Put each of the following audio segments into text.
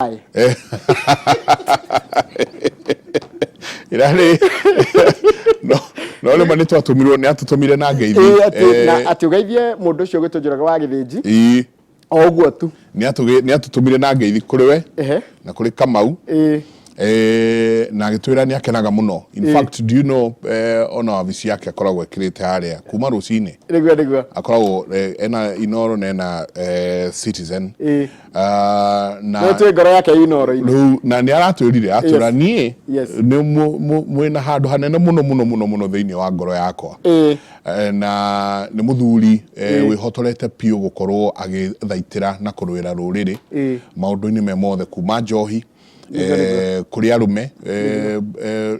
Kaĩ. Ĩrarĩ no no rĩmwe nĩ twatũmirwo, nĩ atũtũmire na ngeithi. Ĩĩ, atĩ na atĩ ũgeithie mũndũ ũcio ũgwĩtwo Njoroge wa Gĩthĩnji. O ũguo tu. Nĩ atũtũmire na ngeithi kũrĩ we na kũrĩ Kamau. Na agĩtwĩra nĩ akenaga mũno. In fact, do you know, ona wabici yake akoragwo ekĩrĩte harĩa kuma rũcinĩ. Nĩguo nĩguo. Akoragwo ena Inoro na ena Citizen. Ah, na No twĩ ngoro yake Inoro-inĩ. Rĩu na nĩ aratwĩrire atwĩra niĩ nĩ mwĩna handũ hanene mũno mũno mũno mũno thĩinĩ wa ngoro yakwa. Na nĩ mũthuri wĩhotorete biũ gũkorwo agĩthaitĩra na kũrũĩra rũrĩrĩ maũndũ-inĩ me mothe, kuma njohi, kũrĩ arũme.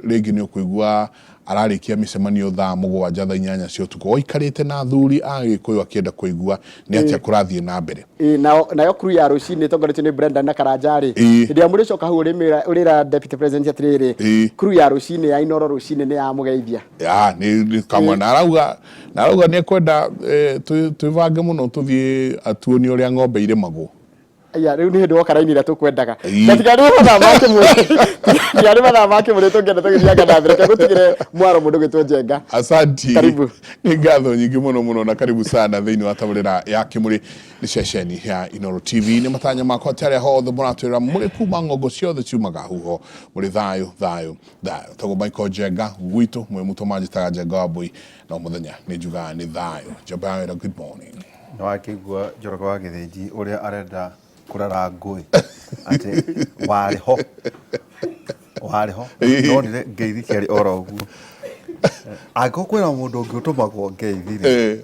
Rĩngĩ nĩ ũkũigua ararĩkia mĩcemanio thaa 7, thaa 8 cia ũtukũ, oikarĩte na athuri a Gĩkũyũ akĩenda kũigua nĩ atĩa kũrathiĩ na mbere. Ĩĩ, nayo crew ya rũcinĩ ĩtongoretio nĩ Brendan na Karanja rĩ, hĩndĩ ĩrĩa mũrĩcoka hau ũrĩra deputy president atĩrĩrĩ, crew ya rũcinĩ ya Inoro rũcinĩ nĩ yamũgeithia. Ya, nĩ kamwe na arauga nĩ ekwenda twĩbange mũno tũthiĩ atuonie ũrĩa ng'ombe irĩmagwo. Aya, rĩu nĩ hĩndĩ woka raini ĩrĩa tũkwendaga. Na tiga nĩ mathaa ma kĩmũrĩ, tiga nĩ mathaa ma kĩmũrĩ tũngĩenda tũgĩthianga na mbere. Reke ngũtigĩre mwaro mũndũ ũgwĩtwo Njenga. Asanti. Karibu. Nĩ ngatho nyingĩ mũno mũno na karibu sana thĩinĩ wa tabarĩra ya Kĩmũrĩ nĩ ceceni ya Inoro TV. Nĩ matanya makwa atĩ arĩa hothe mũratwĩra mũrĩ kuma ng'ongo ciothe ciumaga huho mũrĩ thayũ thayũ thayũ. Tagwo Michael Njenga gwitũ mwĩ mũtũ manjĩtaga Njenga wa Mbũi na mũthenya nĩ njugaga nĩ thayũ. Njamba ya wĩra, good morning. Nĩ wakĩigua Njoroge wa Gĩthĩnji ũrĩa arenda kũrara ngũĩ atĩ warĩ ho, warĩ ho, ndonire ngeithi ciarĩ oro ũguo. Angĩkorwo kwĩna mũndũ ũngĩ ũtũmagwo ngeithi rĩ,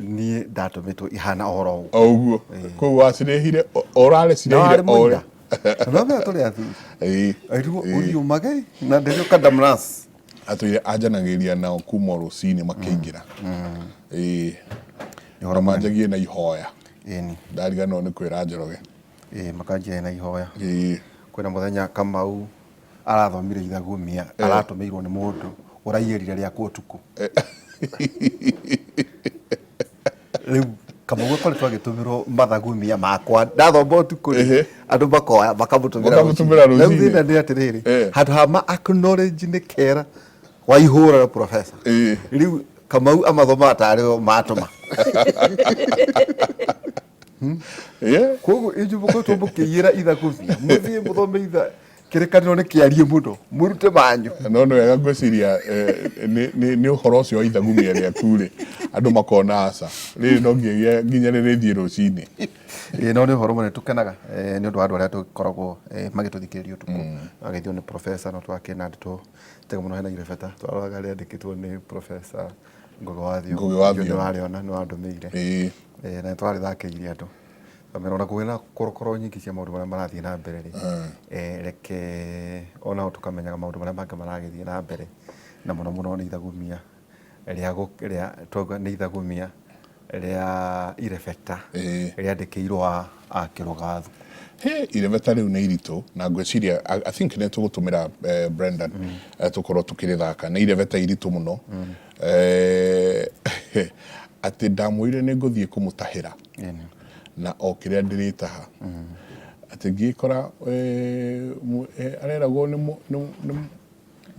niĩ ndatũmĩtwo ihana oro ũguo. O ũguo. Koguo wacirehire ũrarĩ cirehire o ũrĩa. No menya tũrĩ athuri. Airwo ũriũmage na ndĩrĩũka ndamras. Atwĩre anjanagĩria nao kuma rũcinĩ makĩingĩra. Ĩĩ. Ũhoro manjagie na ihoya. Ĩni. Ndariganĩrwo nĩ kwĩra Njoroge. Ĩĩ, makanjia na ihoya. Kwĩna mũthenya Kamau arathomire ithagumia, aratũmĩirwo nĩ mũndũ ũraiyĩrire rĩakwa ũtukũ. Rĩu Kamau akoretwo agĩtũmĩrwo mathagumia makwa ndathoma ũtukũ rĩ, andũ makoya makamũtũmĩra. Makamũtũmĩra rũcinĩ. Rĩu rũcinĩ. Thĩna nĩ atĩrĩrĩ, handũ ha ma acknowledge nĩ kera waihũra na professor, rĩu Kamau amathomaga tarĩ o matũma. Koguo inyuĩ mũkoretwo mũkĩiyĩra ithagumia, mũthiĩ mũthome itha kĩrĩkanĩro nĩ kĩariĩ mũno, mũrute manyu. No nĩ wega ngwĩciria nĩ ũhoro ũcio wa ithagumia rĩaku rĩ, andũ makona aca rĩrĩ no nginyagia nginya rĩrĩthiĩ rũcinĩ. Ĩĩ, no nĩ ũhoro mũnene tũkenaga nĩ ũndũ wa andũ arĩa tũkoragwo magĩtũthikĩrĩria ũtukũ. Ageithio nĩ professor, no twakĩna ndeto njega mũno hena irebeta twaroraga rĩandĩkĩtwo nĩ Professor Ngũgĩ wa Thiong'o. Ngũgĩ wa Nĩ Thiong'o. warĩona, nĩ wandũmĩire. Na nĩ twarĩthakĩire andũ. Kamera ona kwĩna korokoro nyingĩ cia maũndũ marĩa marathiĩ na mbere rĩ, reke onao tũkamenyaga maũndũ marĩa mangĩ maragĩthiĩ na mbere, na mũno mũno nĩ ithagumia rĩa rĩa twauga nĩ ithagumia rĩa irebeta rĩandĩkĩirwo a Kĩrũgathu. He irebeta rĩu nĩ iritũ na ngwĩciria I think nĩ tũgũtũmĩra Brendan tũkorwo tũkĩrĩthaka. Nĩ irebeta iritũ mũno. Atĩ ndamwĩrire nĩ ngũthiĩ kũmũtahĩra na o kĩrĩa ndĩrĩtaha, atĩ ngĩkora areragwo nĩ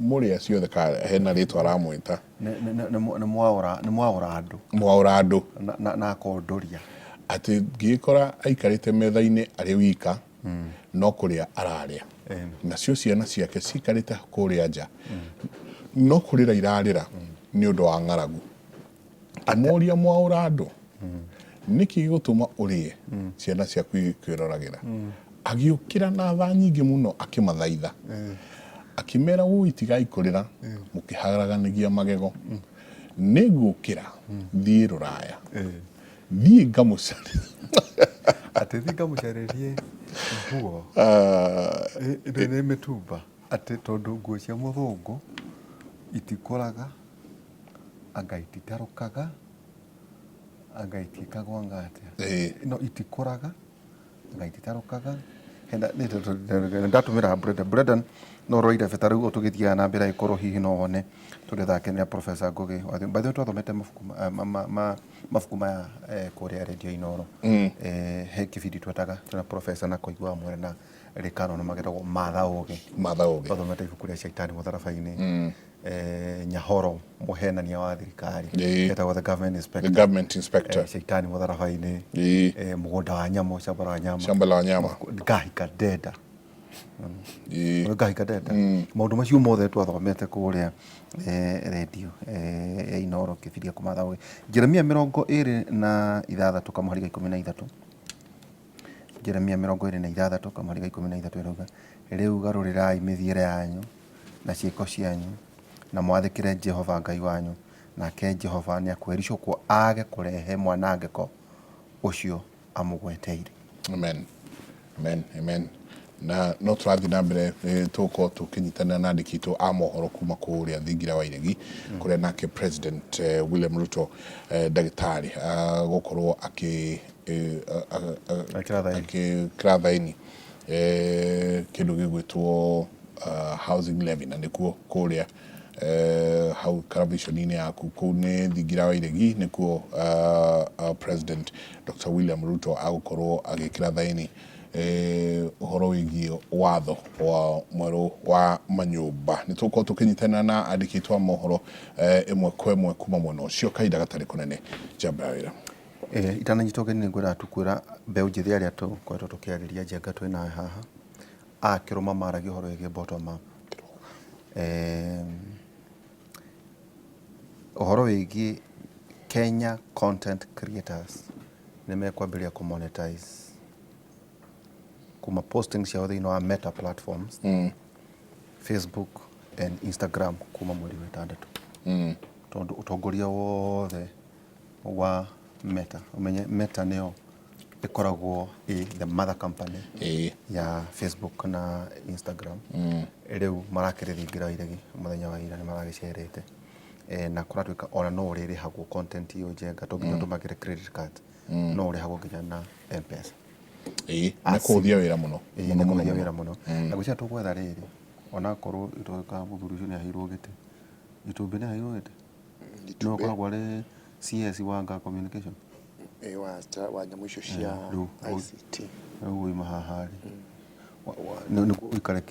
mũrĩa ciothe ka hena rĩtwa aramwĩta. Nĩ mwaũra andũ. Mwaũra andũ. Na akondoria. Atĩ ngĩkora aikarĩte metha-inĩ arĩ wika, no kũrĩa ararĩa, nacio ciana ciake cikarĩte kũrĩa nja no kũrĩra irarĩra nĩ ũndũ wa ng'aragu. Ngĩmũria, mwaũra andũ, nĩkĩ gĩgũtũma ũrĩe ciana ciaku igĩkwĩroragĩra? Agĩũkĩra na tha nyingĩ mũno akĩmathaitha, akĩmera, wũi, tigai kũrĩra mũkĩharaganagia magego, nĩ ngũkĩra thiĩ rũraya, thiĩ ngamũcarĩrie. Atĩ thiĩ ngamũcarĩrie nguo nĩ mĩtumba, atĩ tondũ nguo cia mũthũngũ itikũraga, anga ititarũkaga, anga itiĩkagwo anga atĩa. No itikũraga, anga ititarũkaga. Hena ndatũmĩra Brendan. Brendan no roire beta rĩu tũgĩthiaga na mbere ĩkorwo hihi no wone tũrĩthakenera Professor Ngugi. By the way twathomete mabuku mabuku maya kũrĩa Radio Inooro. He kĩbindi twetaga twĩna Professor na Koigi wa Mwere na Rĩkano na magetagwo Matha Ũgĩ. Matha Ũgĩ. Twathomete ibuku rĩa Shaitani Mũtharaba-inĩ. Nyahoro mũhenania wa thirikari. Etagwo The Government Inspector. The Government Inspector. Shaitani Mũtharaba-inĩ. Mũgũnda wa nyamũ, shamba la wanyama. Shamba la wanyama. Ngahika ndenda. Ngahika ndenda. Maũndũ macio mothe twathomete kũrĩa radio ya Inooro kĩbindi gĩa kũmatha ũgĩ. Jeremia 26 kamũhari ga 13. Jeremia 26 kamũhari ga 13 ĩrauga, rĩu garũrĩrai mĩthiĩre yanyu na ciĩko cianyu na mwathĩkĩre Jehova Ngai wanyu, nake Jehova nĩakwericũkwo aage kũrehe mwanangĩko ũcio amũgweteire. Amen. Amen. Amen. Na no tũrathiĩ na mbere tũgũkorwo tũkĩnyitanĩra na andĩki aitũ a mohoro kuma kũrĩa Thingira wa Iregi, kũrĩa nake President William Ruto ndagĩtarĩ gũkorwo akĩra thaini kĩndũ gĩgwĩtwo housing levy, na nĩkuo kũrĩa hau karaviconi-inĩ yaku kũu nĩ Thingira wa Iregi, nĩkuo President Dr. William Ruto agũkorwo agĩkĩra thaini ũhoro wĩgiĩ watho wa mwerũ wa manyũmba. Nĩ tũgũkorwo tũkĩnyitanĩra na andĩki aitũ a mohoro ĩmwe kwa ĩmwe kuma mwena ũcio kahinda gatarĩ kũnene. Njamba ya wĩra. Itananyita ũgeni nĩ ngwenda tu kwĩra mbeũ njĩthĩ arĩa tũkoretwo tũkĩarĩria Njenga twĩ nawe haha, a kĩrũma maragia ũhoro wĩgiĩ bottom up. Ũhoro wĩgiĩ Kenya content creators nĩ mekwambĩrĩria kũ monetize kuma posting ciao thĩinĩ wa Meta platforms, Facebook and Instagram kuma mweri wa ĩtandatũ. Tondũ ũtongoria wothe wa Meta, ũmenye Meta nĩyo ĩkoragwo ĩ the mother company ya Facebook na Instagram. Rĩu marakĩrĩthingira Iregi mũthenya wa ira nĩ maragĩcerete. Na kũratuĩka ona no ũrĩrĩhagwo content ĩyo Njenga, to nginya ũtũmagĩre credit card, no ũrĩhagwo nginya na M-Pesa. Nĩ kũhũthia wĩra mũno. Nĩ kũhũthia wĩra mũno. Na gwĩciria tũgwetha rĩrĩ, onakorwo itoĩ mũthuri ũcio nĩ aheirwo gĩtĩ. Itumbĩ nĩ aheirwo gĩtĩ? Nĩwe ũkoragwo arĩ CS wa Nga Communication? Wa nyamũ icio cia ICT. Rĩu uima haha rĩ, nĩguo ũikare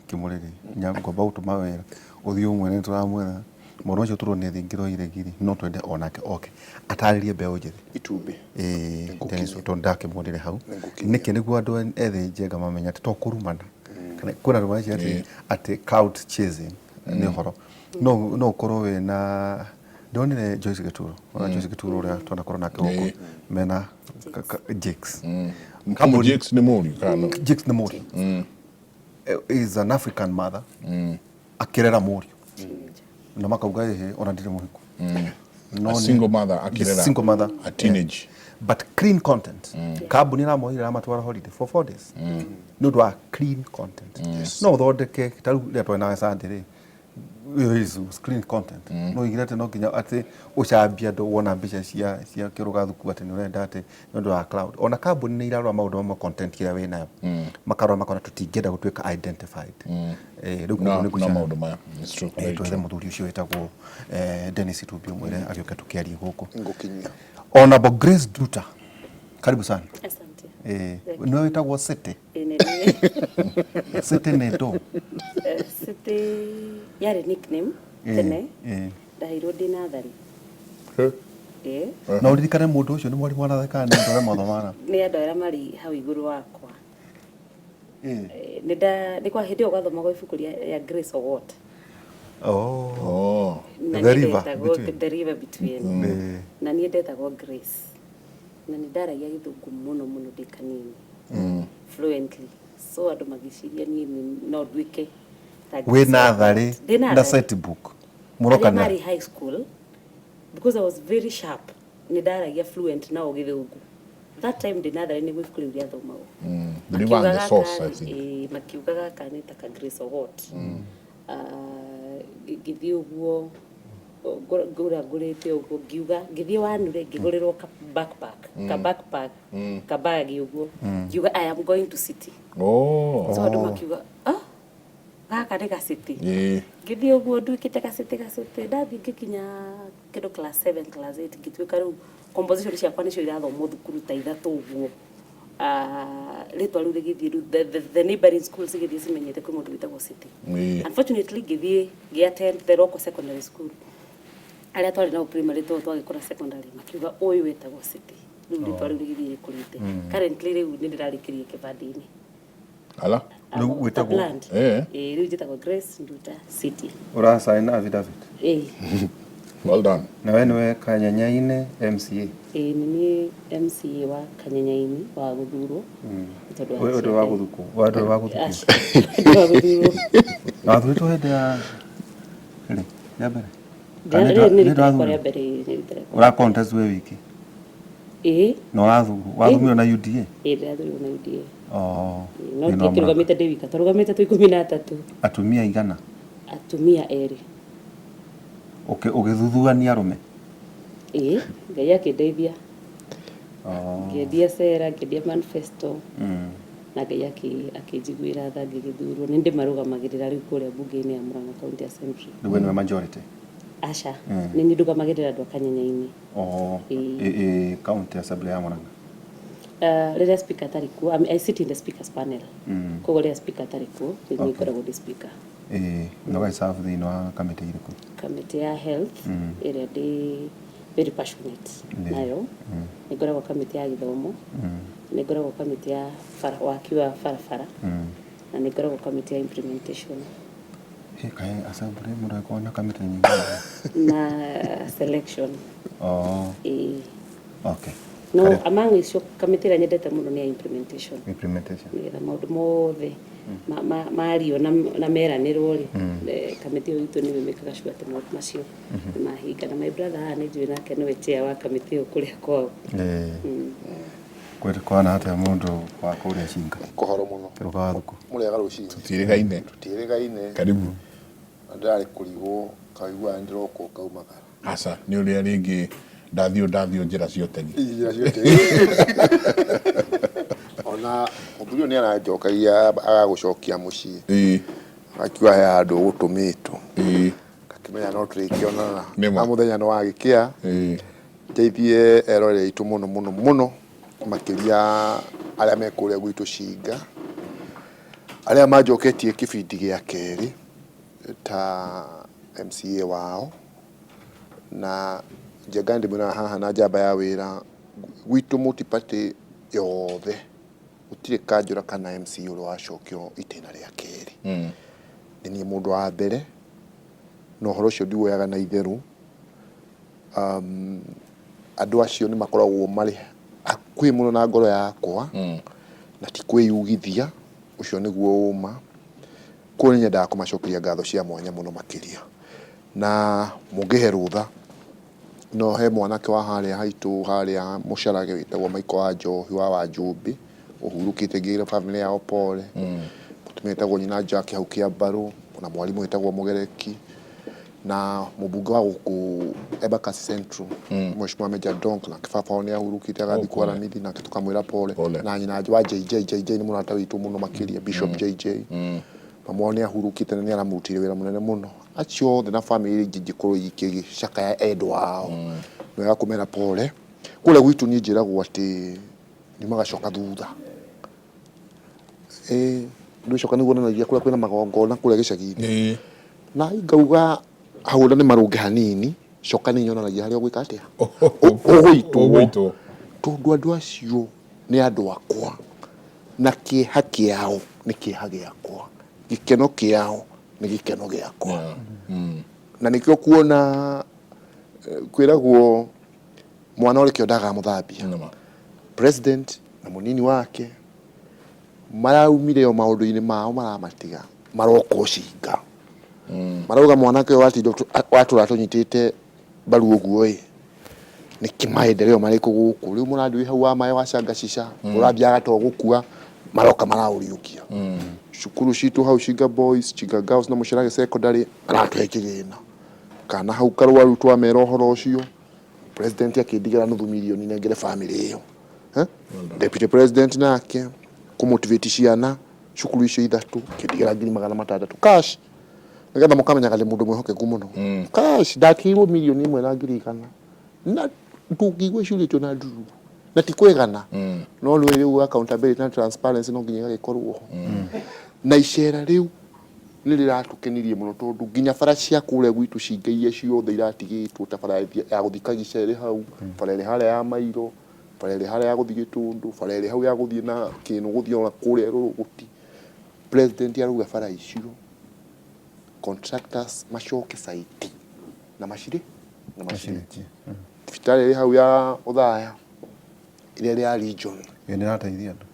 kĩmũrĩrĩ, ngwamba gũtũma wĩra ũthiĩ ũmwĩre nĩ tũramwetha mwana ũcio tũronire Thingira Iregi rĩ, no twende onake oke atarĩrie mbeũ njĩthĩ. Itumbĩ. Tondũ ndakĩmuonire hau. Nĩkĩ nĩguo andũ ethĩ Njenga mamenye atĩ to kũrumana. Kana kwĩna andũ mareciria atĩ clout chasing nĩ ũhoro. No ũkorwo wĩna ndonire Joyce Gĩturo, ona Joyce Gĩturo ũrĩa twanakorwo nake gũkũ mena Jakes. Jakes nĩ mũriũ kana? Jakes nĩ mũriũ. Is an African mother. Akĩrera mũriũ. Na makauga ĩhĩ ona ndirĩ mũhiku. No a single mother akĩrera single mother a teenage. But clean content. Kambuni ĩramoire ĩramatwara holiday for 4 days. Nĩ ũndũ wa clean content. No ũthondeke ta rĩu rĩrĩa twarĩ nawe Sunday rĩ, is clean content. No igire atĩ no nginya atĩ ũcambie andũ wona mbica cia kĩrũgathuku atĩ nĩ ũrenda atĩ nĩ ũndũ wa cloud. Ona kambuni nĩ irarora maũndũ mamwe content ĩrĩa wĩnayo. Makarora makona tũtingĩenda gũtuĩka identified. Rĩu koguo nĩ no maũndũ maya. It's true. Twethe mũthuri ũcio wĩtagwo Dennis Itumbĩ ũmwĩre agĩũke tũkĩarie gũkũ. Ngũkinyia. Honorable Grace Nduta. Karibu sana. Asante. Nĩwe wĩtagwo City. City nĩ ndũ? City yarĩ nickname tene. Ndaheirwo ndĩ natharĩ. Na ũririkane mũndũ ũcio nĩ mwarimũ wa natharĩ kana nĩ andũ arĩa mwathomaga? Nĩ andũ arĩa marĩ hau igũrũ wakwa. Nĩ kwa hĩndĩ ĩyo gwathomagwo ibuku rĩa Grace Ogot. The river between. The river between. Na niĩ ndetagwo Grace. Na nĩ ndaragia gĩthũngũ mũno mũno ndĩ kanini. Fluently. So andũ magĩciria niĩ no nduĩke ta wĩ natharĩ na set book. Mũroka na marĩ high school because I was very sharp. Nĩ ndaragia fluent nao gĩthũngũ. That time ndĩ natharĩ nĩguo ibuku rĩu rĩathomagwo. The river and the source, I think. Makiuga gaka nĩ ta ka Grace Ogot. Ngĩthiĩ ũguo Ngũra ngũrĩte ũguo, ngiuga ngĩthiĩ Wanure, ngĩgũrĩrwo ka backpack, ka backpack, ka bag ũguo, ngiuga, "I am going to city." So andũ makiuga, "Ah, gaka nĩ gacity." Ngĩthiĩ ũguo nduĩkĩte gacity gacity, ndathiĩ ngĩkinya kĩndũ class 7, class 8, ngĩtuĩka rĩu composition ciakwa nĩcio irathomwo thukuru ta ithatũ ũguo. Ah, rĩtwa rĩu rĩgĩthiĩ rĩu the neighboring schools igĩthiĩ cimenyete kwĩ mũndũ wĩtagwo City. Unfortunately, ngĩthiĩ ngĩ attend the local secondary school, arĩa twarĩ nao primary tondũ twagĩkora secondary makiuga ũyũ wĩtagwo City. Rĩu rĩtwa rĩu rĩgĩthiĩ rĩkũrĩte. Currently rĩu nĩ ndĩrarĩkĩria kĩbandĩ-inĩ. Ala. Rĩu wĩtagwo- Brand. Ĩĩ, rĩu njĩtagwo Grace Nduta City. Ũra sign affidavit? Ĩĩ. Well done. Na we nĩwe Kanyenyainĩ MCA? Ĩĩ, nĩ niĩ MCA wa Kanyenyainĩ wa gũthurwo. Tondũ We ũndũ wa gũthukwo, wa ũndũ wa gũthukwo. Aca, ũndũ wa gũthurwo. Na wathurĩtwo hĩndĩ ya rĩ ya mbere? Kana Rĩrĩ nĩ nĩ rita rĩakwa ndwathurwo? rĩa mbere, nĩ rita rĩakwa. Ũra contest wĩ wiki? Ĩĩ. Na ũrathurwo, wathurirwo na UDA? Ĩĩ, ndĩrathurirwo na UDA. Oh. No Thĩinĩ wa Murang'a. ndiakĩrũgamĩte ndĩ wika, twarũgamĩte twĩ 13. Atumia aigana? Atumia erĩ. Ũgĩthuthuania arũme? Ĩĩ, Ngai akĩndeithia. Oh. Ngĩendia cera, ngĩendia manifesto. Na Ngai akĩnjiguĩra tha ngĩgĩthurwo. Nĩ ndĩmarũgamagĩrĩra rĩu kũrĩa mbunge-inĩ ya Murang'a County Assembly. Rĩu we nĩwe majority? Aca, nĩ niĩ ndũgamagĩrĩra andũ a Kanyenyainĩ. Oh, Ĩĩ. Ĩ county assembly ya Murang'a? Rĩrĩa speaker atarĩ kuo, I mean, I sit in the speakers panel. Koguo rĩrĩa speaker atarĩ kuo, nĩ niĩ ngoragwo ndĩ speaker. Ĩĩ, na ũgagĩ serve thĩinĩ wa kamĩtĩ irĩkũ? Kamĩtĩ ya health, ĩrĩa ndĩ very passionate nayo. Nĩ ngoragwo kamĩtĩ ya gĩthomo, nĩ ngoragwo kamĩtĩ ya bara, waki wa barabara, na nĩ ngoragwo kamĩtĩ ya implementation. Ĩ, kaĩ assembly mũndũ agĩkorwo na kamĩtĩ nyingĩ? Na selection. Oh. Ĩĩ. Okay. No Karibu. among icio, kamĩtĩ ĩrĩa nyendete mũno nĩ ya implementation. Implementation. Nĩgetha maũndũ mothe mario na meranĩrwo rĩ, kamĩtĩ ĩyo itũ nĩyo ĩmĩkaga sure atĩ maũndũ macio nĩ mahinga. Na my brother haha nĩ njũĩ nake nĩwe chair wa kamĩtĩ ĩyo kũrĩa kwao. Ĩĩ. Kwĩ kwana atĩa mũndũ wa kũrĩa Cinga? Kũhoro mũno. Kĩrũka wa thukũ. Mũrĩaga rũcinĩ. Tũtiĩrĩgaine. Tũtiĩrĩgaine. Karibu. Na ndĩrarĩ kũrigwo kaigua ndĩroka ũkaumagara. Aca, nĩ ũrĩa rĩngĩ ndathiũ ndathiũ njĩra cia ũtegi. Njĩra cia ũtegi. Ona mũthuri ũyũ nĩ aranjokagia agagũcokia mũciĩ. Agakiuga he handũ ũgũtũmĩtwo. Ngakĩmenya no tũrĩkĩonana. Nĩ ma. Na mũthenya nĩ wagĩkĩa. Ngeithie eroreri aitũ mũno mũno mũno makĩria arĩa me kũrĩa gwitũ Cinga, arĩa manjoketie kĩbindi gĩa kerĩ ta MCA wao, na Njenga ndĩmwĩraga haha na njamba ya wĩra gwitũ multi-party yothe gũtirĩ kanjũra kana MCA ũrĩa wacokio itĩna rĩa kerĩ. Nĩ niĩ mũndũ wa mbere na ũhoro ũcio ndiwoyaga na itherũ. Andũ acio nĩ makoragwo marĩ hakuhĩ mũno na ngoro yakwa na ti kwĩyugithia, ũcio nĩguo ũma. Koguo nĩ nyendaga kũmacokeria ngatho cia mwanya mũno makĩria. Na mũngĩhe rũtha, no he mwanake wa harĩa haitũ harĩa Mũcarage wĩtagwo Michael wa Njohi wa Wanjũmbĩ, ũhurũkĩte, ngĩra bamĩrĩ yao pole. Mũtumia wĩtagwo Nyina Jack hau Kĩambarũ, na mwarimũ wĩtagwo Mũgereki, na mũmbunge wa gũkũ Embakasi Central, Mheshimiwa Major Donk, nake baba wao nĩ ahurũkĩte agathiĩ Pole. Kwaramithi, nake tũkamwĩra pole. Pole. Na nyina wa JJ, JJ nĩ mũrata witũ mũno makĩria, Bishop JJ. Mama wao nĩ ahurũkĩte na nĩ aramũrutĩire wĩra mũnene mũno. Acio othe na bamĩrĩ ingĩ ingĩkorwo igĩcakaya endwa ao. Nĩ wega kũmera pole. Kũrĩa gwitũ niĩ njĩragwo atĩ nyumaga coka thutha. Ĩĩ, nĩ coka nĩguo wonanagia kũrĩa kwĩna magongona kũrĩa gĩcagi-inĩ. Na ngauga hau ona nĩ marũnge hanini, coka nĩ nyonanagia harĩa ũgwĩka atĩa? Ũgũitwo. Ũgũitwo. Tondũ andũ acio nĩ andũ akwa na kĩeha kĩao nĩ kĩeha gĩakwa, gĩkeno kĩao nĩ gĩkeno gĩakwa. Na nĩkĩo kuona kwĩragwo mwana ũrĩ kĩo ndagamũthambia. Nĩma. President na mũnini wake maraumire o maũndũ-inĩ mao maramatiga maroka ũcinga. Marauga mwanake ũyũ watinda watũra tũnyitĩte mbaru ũguo ĩ, nĩkĩ maendeleo marĩkũ gũkũ? Rĩu mũrandi wĩ hau wa maĩ wa Shangashisha ũrathiaga to gũkua maroka maraũriũkia. Cukuru citũ hau Shinga Boys, Shinga Girls na Mũcerage Secondary maratũhe kĩgĩna. Kana hau karwaru twamera ũhoro ũcio, president akĩndigĩra nuthu mirioni nengere family ĩyo. Eh? Deputy president nake kũmotivate ciana cukuru icio ithatũ akĩndigĩra 600,000 cash, nĩgetha mũkamenyaga ndĩ mũndũ mwĩhokeku mũno. Cash ndakĩirwo 1,100,000 na ndũngĩigua ciurĩtio na ndururu na ti kwĩgana, no nĩ rĩu accountability na transparency no nginya ĩgagĩkorwo ho. Na icera rĩu nĩ rĩratũkenirie mũno, tondũ nginya bara cia kũrĩa gwitũ cinga iria ciothe iratigĩtwo, ta bara ya gũthiĩ Kagica ĩrĩ hau, bara ĩrĩ harĩa ya Mairo, bara ĩrĩ harĩa ya gũthiĩ Gĩtũndũ, bara ĩrĩ hau ya gũthiĩ na kĩnũ gũthiĩ ona kũrĩa Rũrũgũti. President arauga bara icio contractors macoke site na macirĩ na macirĩkie. Thibitarĩ ĩrĩ hau ya Othaya, ĩrĩa ĩrĩ ya region. Ĩĩ, nĩ ĩrateithia andũ.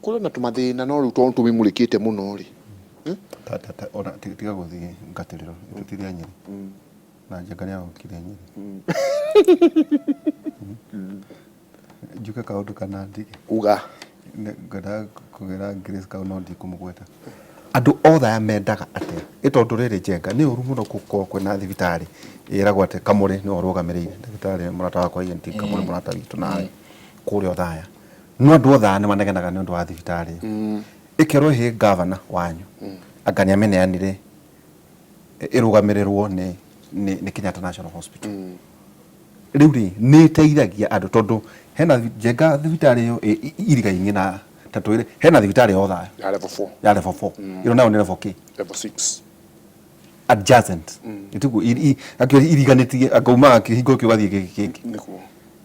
Kũrĩ na tũmathĩna, no rĩu tondũ tũmĩmũrĩkĩte mũno rĩ. Ona tiga gũthiĩ ngatĩrĩro, tũtirĩ a Nyĩrĩ. Na Njenga nĩ arokire Nyĩrĩ. Njuge kaũndũ kana ndige? Uga. Ngwendaga kũgĩra Grace kau, no ndikũmũgweta. Andũ othe aya mendaga atĩa? Ĩ tondũ rĩrĩ, Njenga, nĩ ũru mũno gũkorwo kwĩna thibitarĩ ĩragwo atĩ Kamũrĩ nĩwe ũrũgamĩrĩire. Ndagĩtarĩ mũrata wakwa ENT Kamũrĩ, mũrata witũ nawe kũrĩa Othaya. No andũ othe aya nĩ manegenaga nĩ ũndũ wa thibitarĩ ĩyo. Ĩkerwo ĩhĩ ngavana wanyu anga nĩ amĩneanire ĩrũgamĩrĩrwo nĩ Kenyatta National Hospital. Rĩu rĩ, nĩ ĩteithagia andũ tondũ hena Njenga thibitarĩ ĩyo irigainie na, ta twĩre hena thibitarĩ ya Othaya ya level 4. Ya level 4 ĩyo nayo nĩ level kĩ? Level 6. Adjacent. Ĩtiguo actually iriganĩtie, anga umaga kĩhingo kĩu ũgathiĩ gĩkĩ kĩngĩ. Nĩguo,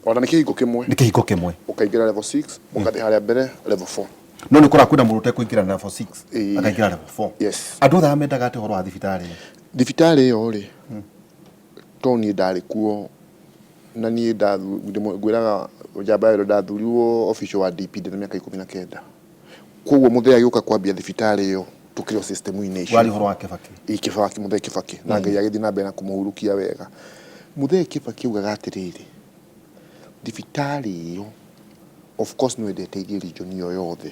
ona nĩ kĩhingo kĩmwe. Nĩ kĩhingo kĩmwe. Ũkaingĩra level 6, ũgathiĩ harĩa mbere level 4. No nĩ kũra kwĩna mũndũ ũtekũingĩra level 6 akaingĩra level 4. Yes. Andũ othe aya mendaga atĩ ũhoro wa thibitarĩ ĩyo? Thibitarĩ ĩyo rĩ, tondũ niĩ ndarĩ kuo na niĩ ngwĩraga njamba ya wĩra, ndathurirwo official wa DP ndĩna mĩaka 19. Koguo mũthee agĩũka kwambia thibitarĩ ĩyo tũkĩrĩ o system-inĩ icio. Warĩ ũhoro wa Kĩbakĩ? Ĩ, Kĩbakĩ, mũthee Kĩbakĩ, na Ngai agĩthiĩ na mbere na kũmũhurukia wega. Mũthee Kĩbakĩ augaga atĩrĩrĩ, thibitarĩ ĩyo of course no ende ĩteithie region ĩyo yothe,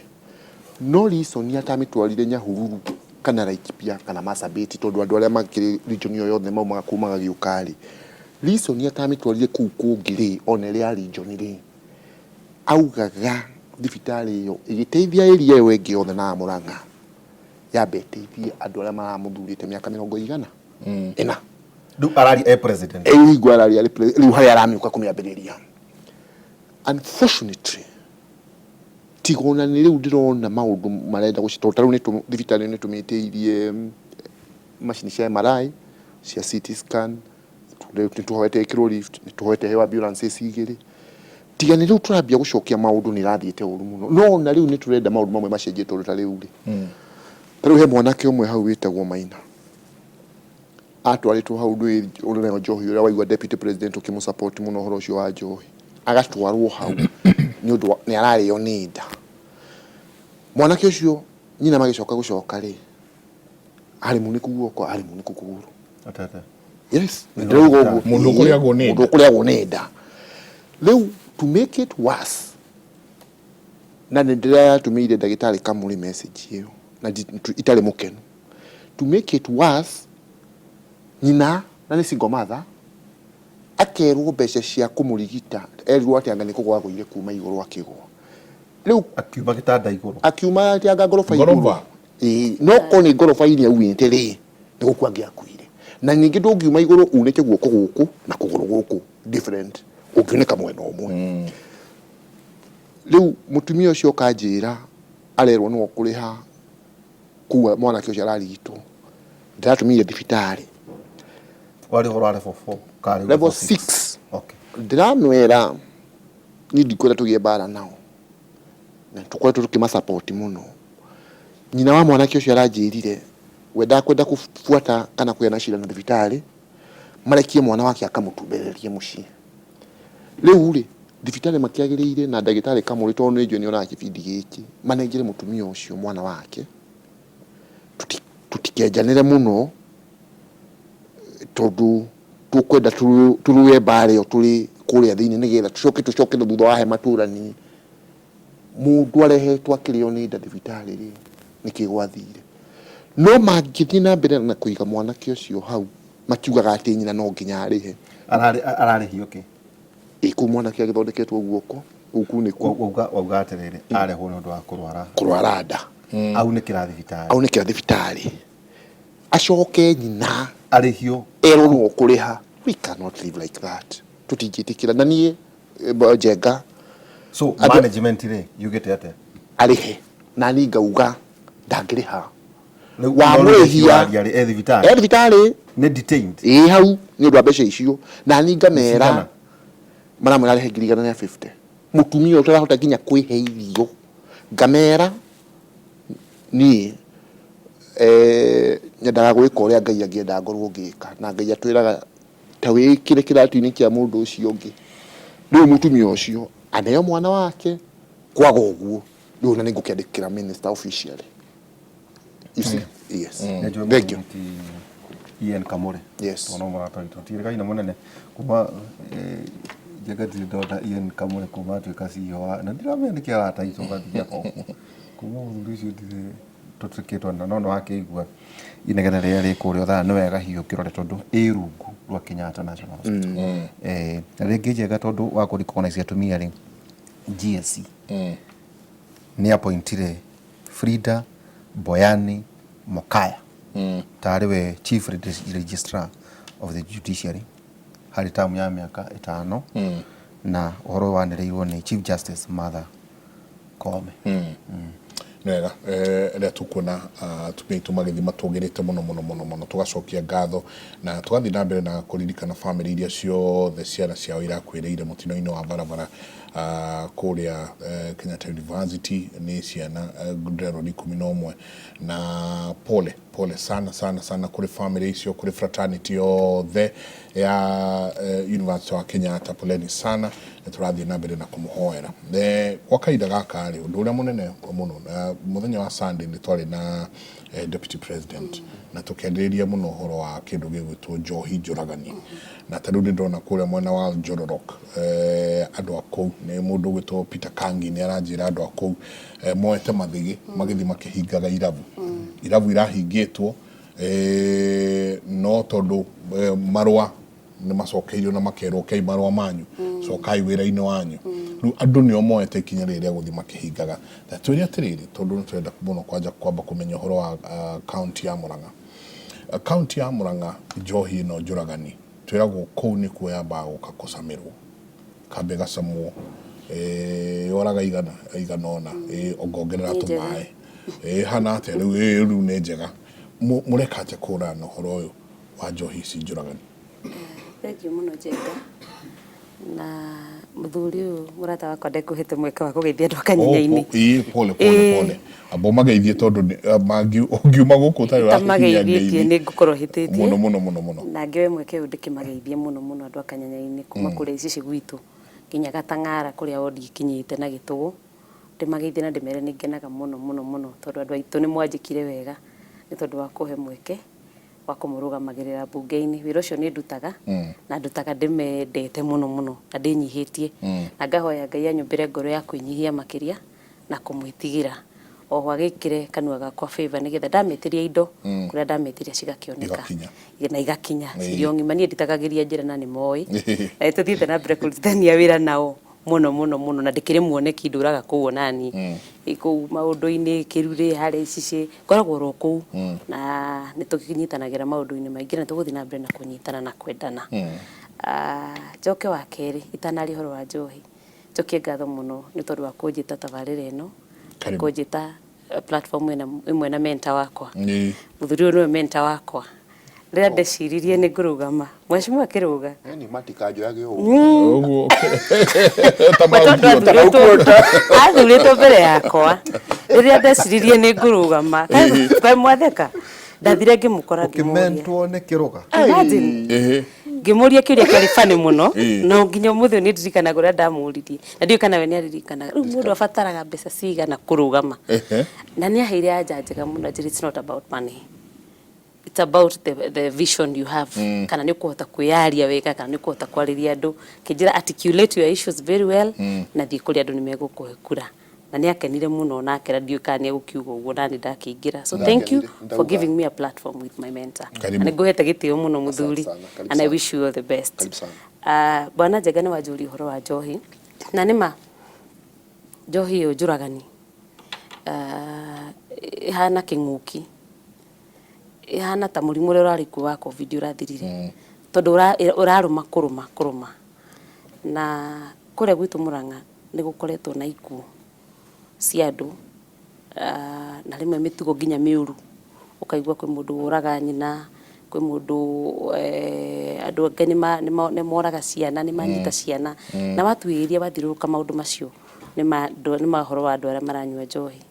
no reason atamĩtwarire Nyahururu kana Laikipia kana Marsabit, tondũ andũ arĩa makĩrĩ region ĩyo yothe maumaga kũu magagĩũka rĩ, reason atamĩtwarire kũu kũngĩ rĩ, ona ĩrĩ ya region rĩ, augaga thibitarĩ ĩyo ĩgĩteithia area ĩyo ĩngĩ yothe na Murang'a, yambe ĩteithie andũ arĩa maramũthurĩte mĩaka mĩrongo igana ĩna. Rĩu araria e president? Rĩu hingo araria arĩ rĩu harĩa aramĩũka kũmĩambĩrĩria. Unfortunately, tiga ona nĩ rĩu ndĩrona maũndũ marenda gũci, tondũ ta rĩu thibitarĩ nĩ tũmĩtĩirie macini cia MRI, cia CT scan, rĩu nĩ tũhoete ĩkĩrwo lift, nĩ tũhoete heo ambulances igĩrĩ. Tiga nĩ rĩu tũrambia gũcokia maũndũ, nĩ ĩrathiĩte ũru mũno, no ona rĩu nĩ tũrenda maũndũ mamwe macenjie, tondũ ta rĩu rĩ, ta rĩu he mwanake ũmwe hau wĩtagwo Maina atwarĩtwo hau ndũĩ ũrĩa njohi ũrĩa waigua deputy president ũkĩmũ support mũno ũhoro ũcio wa njohi, agatwarwo hau nĩ ũndũ nĩ ararĩo nĩ nda. Mwanake ũcio nyina magĩcoka gũcoka rĩ, arĩ munĩku guoko, arĩ munĩku kũgũrũ. Atete. Yes, ndĩrauga ũguo. Mũndũ ũkũrĩagwo nĩ nda. Mũndũ ũkũrĩagwo nĩ nda. Rĩu to make it worse, na nĩ ndĩratũmĩire ndagĩtarĩ Kamũrĩ message ĩyo na itarĩ mũkenu. To make it worse, nyina na nĩ single mother, akerwo mbeca cia kũmũrigita, erirwo atĩ anga nĩ kũgwa agũire kuma igũrũ akĩgwa. Rĩu akiuma gĩtanda igũrũ. Akiuma atĩ anga ngoroba igũrũ. Ngoroba? Ĩĩ, no korwo nĩ ngoroba-inĩ aumĩte rĩ, nĩ gũkua angĩakuire. Na ningĩ ndũngiuma igũrũ unĩke guoko gũkũ na kũgũrũ gũkũ different, ũngiunĩka mwena ũmwe. Rĩu mũtumia ũcio oka anjĩra arerwo nĩwe ũkũrĩha kũu mwanake ũcio ararigitwo. Ndĩratũmĩire thibitarĩ. Warĩ ũhoro wa level 4 kana rĩu? Level 6. Okay. Ndĩramwĩra niĩ ndikwenda tũgĩe mbara nao, na tũkoretwo tũkĩma support mũno. Nyina wa mwanake ũcio aranjĩrire we ndakwenda kũbuata kana kũgĩa na cira na thibitarĩ, marekie mwana wake akamũtumbererie mũciĩ. Rĩu rĩ, thibitarĩ makĩagĩrĩire na ndagĩtarĩ Kamũrĩ, tondũ nĩ njũĩ nĩ onaga kĩbindi gĩkĩ, manengere mũtumia ũcio mwana wake, tũtikenjanĩre mũno, tondũ tũkwenda tũrũe mbara ĩyo tũrĩ kũrĩa thĩinĩ, nĩgetha tũcoke tũcoke na thutha wa hema tũranie. Mũndũ arehetwo akĩrĩo nĩ nda thibitarĩ rĩ, nĩkĩ gwathire? No mangĩthiĩ na mbere na kũiga mwanake ũcio hau. Makiugaga atĩ nyina no nginya arĩhe. Ararĩhio kĩ? Ĩ kũu mwanake agĩthondeketwo guoko kũu kunĩku. Wauga atĩrĩrĩ, arehwo nĩ ũndũ wa kũrwara. Kũrwara nda. Aunĩkĩra thibitarĩ. Aunĩkĩra thibitarĩ. Acoke nyina arĩhio. Erwo nĩwe ũkũrĩha. We cannot live like that. Tũtingĩtĩkĩra. Na niĩ Njenga. So management rĩ yugĩte atĩa? Arĩhe. Na niĩ ngauga ndangĩrĩha. Rĩu Wamũrĩhia e thibitarĩ. E thibitarĩ. Nĩ detained. Ĩĩ hau nĩ ũndũ wa mbeca icio. Na niĩ ngamera maramwĩra arĩhe 150,000. Mũtumia ũyũ ũtarahota nginya kwĩhe irio. Ngamera niĩ nyendaga gwĩka ũrĩa Ngai angĩenda ngorwo ngĩka. Na Ngai atwĩraga ta wĩkĩre kĩratũ-inĩ kĩa mũndũ ũcio ũngĩ. Rĩu mũtumia ũcio aneo mwana wake, kwaga ũguo rĩu ona nĩ ngũkĩandĩkĩra minister officially. You see? Yes. Nĩnjũĩ Thank you. mũthuri ti Ian Kamore. Yes. Tondũ no mũrata witũ. Tigĩrĩkaine mũnene kuma Njenga ndirĩ ndona Ian Kamore kuma atuĩka CEO wa na ndiramenya nĩkĩ arata aitũ gathiaga ũguo. Kuma mũthuri ũcio ndirĩ tũtuĩkĩtwo na no nĩwakĩigua inegene rĩrĩa rĩ kũrĩa Othaya nĩ wega hihi ũkĩrore tondũ ĩ rungu rwa Kenyatta National Hospital. Na rĩngĩ njega tondũ wa kũ recognize atumia rĩ, GSC nĩ appointire Frida Boyani Mokaya tarĩ we Chief Registrar of the Judiciary harĩ term ya mĩaka ĩtano na ũhoro ũyũ wanĩrĩirwo nĩ Chief Justice Martha Koome. Nĩ wega rĩrĩa tũkuona atumia aitũ magĩthiĩ matũgĩrĩte mũno mũno mũno mũno, tũgacokia ngatho na tũgathiĩ na mbere na kũririkana bamĩrĩ iria ciothe ciana ciao irakuĩrĩire mũtino-inĩ wa barabara kũrĩa Kenyatta University. Nĩ ciana ndĩrerwo nĩ 11, na pole pole sana sana sana kũrĩ bamĩrĩ icio, kũrĩ fraternity yothe ya University wa Kenyatta, poleni sana, nĩ tũrathiĩ na mbere na kũmũhoera. Kwa kahinda gaka rĩ, ũndũ ũrĩa mũnene mũno, mũthenya wa Sunday nĩ twarĩ na Deputy President na tũkĩarĩrĩria mũno ũhoro wa kĩndũ gĩgwĩtwo njohi njũragani. Na ta rĩu nĩ ndĩrona kũrĩa mwena wa Njororok, andũ a kũu, nĩ mũndũ ũgwĩtwo Peter Kangi nĩ aranjĩra andũ a kũu moete mathĩgĩ magĩthiĩ makĩhingaga irabu. Irabu irahingĩtwo no tondũ marũa nĩ macokeirio na makerwo kei marũa manyu, cokai wĩra-inĩ wanyu. Rĩu andũ nĩo moete ikinya rĩrĩ rĩa gũthiĩ makĩhingaga. Na twĩre atĩrĩrĩ, tondũ nĩ tũrenda mũno kwanja kwamba kũmenya ũhoro wa kaunti ya Murang'a. Kaunti ya Murang'a njohi ĩno njũragani twĩragwo kũu nĩkuo yambaga gũka kũcamĩrwo, kambe ĩgacamwo, yoraga igana igana ũna, ũngongerera tũmaĩ, ĩhana atĩa rĩu, rĩu nĩ njega. Mũreka atĩa kũhũrana na ũhoro ũyũ wa njohi ici njũragani? Thengiũ mũno Njenga, na mũthuri ũyũ mũrata wakwa ndekũhete mweke wa kũgeithia andũ a Kanyenya-inĩ. Ĩĩ pole pole pole, amba ũmageithie tondũ ũngiuma gũkũ ũtarĩ ũrakinyia ngeithi nĩ ngũkorwo hĩtĩtie mũno mũno mũno mũno. Na ngĩoe mweke ũyũ ndĩkĩmageithie mũno mũno andũ a Kanyenya-inĩ kuma kũrĩa Icici gwitũ nginya Gatang'ara kũrĩa wondi ikinyĩte na Gĩtũgũ, ndĩmageithie na ndĩmere nĩ ngenaga mũno mũno mũno tondũ andũ aitũ nĩ mwanjĩkire wega nĩ tondũ wa kũhe mweke wa kũmũrũgamagĩrĩra mbunge-inĩ. Wĩra ũcio nĩ ndutaga na ndutaga ndĩmendete mũno mũno na ndĩnyihĩtie na ngahoya Ngai anyũmbĩre ngoro ya kwĩnyihia makĩria na kũmwĩtigĩra. Oho agĩkĩre kanua gakwa favor nĩgetha ndametĩria indo kũrĩa ndametĩria cigakĩoneka na igakinya cirĩ o ng'ima. Niĩ nditagagĩria njĩra na nĩ moĩ na nĩ tũthiĩte na mbere kũrutithania wĩra nao mũno mũno mũno na ndĩkĩrĩ muoneki ndũraga kũu onani kũu maũndũ-inĩ Kĩrurĩ harĩa Icicĩ ngoragwo oro kũu na nĩ tũnyitanagĩra maũndũ-inĩ maingĩ na tũgũthiĩ na mbere na kũnyitana na kwendana. Njoke wa kerĩ itanaria ũhoro wa njohi, njokie ngatho mũno nĩ tondũ wa kũnjĩta tabarĩra ĩno na kũnjĩta platform ĩmwe na mentor wakwa. Mũthuri ũyũ nĩwe mentor wakwa. Rĩrĩa ndeciririe nĩ ngũrũgama, mheshimiwa akĩrũga. Yaani matikanjoyage ũguo. Ũguo. Tondũ athurĩtwo mbere yakwa. Rĩrĩa ndeciririe nĩ ngũrũgama, kaĩ mwatheka? Ndathire ngĩmũkora ngĩmũria. Ũkĩmentwo nĩ kĩrũga. Imagine. Ngĩmũria kĩũria kĩarĩ funny mũno, no nginya ũmũthĩ ũyũ nĩ ndirikanaga ũrĩa ndamũririe. Na ndiũĩ kana we nĩ aririkanaga. Rĩu mũndũ abataraga mbeca cigana kũrũgama? Na nĩ aheire anja njega mũno anjĩra it's not about money. It's about the vision you have. Kana nĩ ũkũhota kwĩyaria wega, kana nĩ ũkũhota kwarĩria andũ. Kĩnjĩra articulate your issues very well, na thiĩ kũrĩ andũ nĩ megũkũhe kura. Na nĩ akenire mũno na akĩra ndiũĩ kana nĩ egũkiuga ũguo na nĩ ndakĩingĩra. So thank you Ndakenire, for ndauga. giving me a platform with my mentor. Karibu. Na nĩ ngũhete gĩtĩo mũno mũthuri. sana, karibu And I sana. wish you all the best. Karibu sana. Ah, Bwana Njenga nĩ wanjũria ũhoro wa njohi. Na nĩ ma njohi ĩyo njũragani ah, ĩhana kĩng'ũki ĩhana ta mũrimũ ũrĩa ũrarĩ kuo wa COVID ũrathirire tondũ ũrarũma kũrũma kũrũma na kũrĩa gwitũ Mũrang'a nĩ gũkoretwo na ikuũ cia andũ ah, na rĩmwe mĩtugo nginya mĩũru ũkaigua kwĩ mũndũ woraga nyina kwĩ mũndũ eh, andũ angĩ nĩ moraga ciana nĩ manyita ciana na watuĩria wathiũrũrũka maũndũ macio nĩ ma ũhoro wa andũ arĩa maranyua njohi.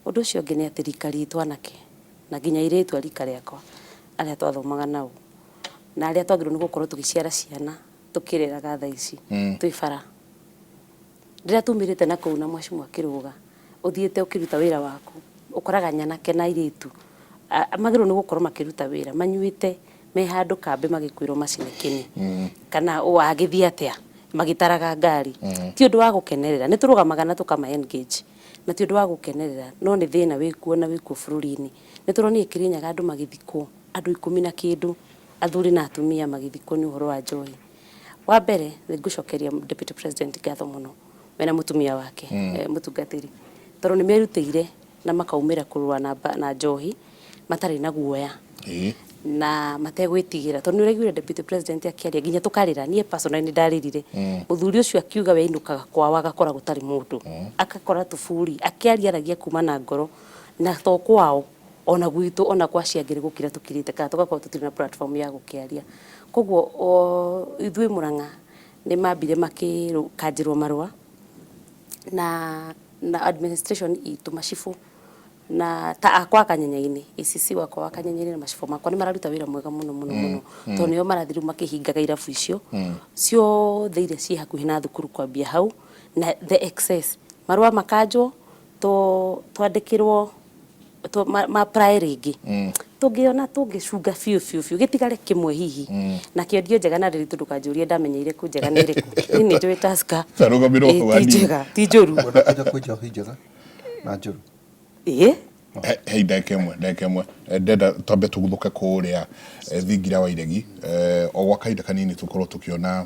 Ũndũ ũcio ũngĩ nĩ atĩ rika ritũ anake na nginya airĩtu a rika rĩakwa arĩa twathomaga nao na arĩa twagĩrĩirwo nĩ gũkorwo tũgĩciara ciana tũkĩreraga thaa ici twĩ bara rĩrĩa tumĩrĩte na kũu na mheshimiwa Kĩrũga ũthiĩte ũkĩruta wĩra waku ũkoraga nyanake na airĩtu magĩrĩirwo nĩ gũkorwo makĩruta wĩra manyuĩte me handũ kambĩ magĩkwĩrwo macine kĩni kana wagĩthiĩ atĩa magĩtaraga ngari. Ti ũndũ wa gũkenerera nĩ tũrũgamaga na tũkama engage na ti ũndũ wa gũkenerera no nĩ thĩna wĩkuo na wĩkuo bũrũri-inĩ. Nĩ tũronire Kĩrĩnyaga andũ magĩthikwo andũ 10 na kĩndũ athuri na atumia magĩthikwo nĩ ũhoro wa njohi. Wa mbere nĩ ngũcokeria Deputy President ngatho mũno mena mũtumia wake mũtungatĩri tondũ nĩ merutĩire na makaumĩra kũrũa na njohi matarĩ na guoya na mategwĩtigĩra tondũ nĩ ũraiguire Deputy President akĩaria nginya tũkarĩra. Niĩ personally nĩ ndarĩrire mũthuri ũcio akiuga we ainũkaga kwao agakora gũtarĩ mũndũ akakora tũburi akĩaria aragia kuma na ngoro na to kwao ona gwitũ ona kwa acio angĩ nĩ gũkira tũkirĩte kana tũgakorwo tũtirĩ na platform ya gũkĩaria. Koguo ithuĩ Mũrang'a nĩ mambire makĩkanjĩrwo marũa na administration itũ macibũ na ta akwa Kanyenya-inĩ ACC wakwa wa Kanyenya-inĩ na macibũ makwa nĩ mararuta wĩra mwega mũno mũno mũno tondũ nĩo marathiĩ rĩu makĩhingaga irabu icio ciothe iria ciĩ hakuhĩ na thukuru kwambia hau na the excess marũa makanjwo twandĩkĩrwo ma apply rĩngĩ tũngĩona tũngĩcunga biũ biũ biũ gĩtigare kĩmwe hihi na kĩo ndio njega na rĩrĩ ndũkanjũrie ndamenyeire kũ njega nĩ ĩrĩkũ niĩ nĩ njũĩ Tusker. Tarũgamĩrwo Ĩ, hau ti hanini. njega ti njũru. Kwenda kũnja kwĩ njohi njega na njũru. Ĩ. Hei ndagĩka ĩmwe ndenda twambe tũguthũke kũrĩa thingira wa iregi o gwa kahinda kanini tũkorwo tũkĩona.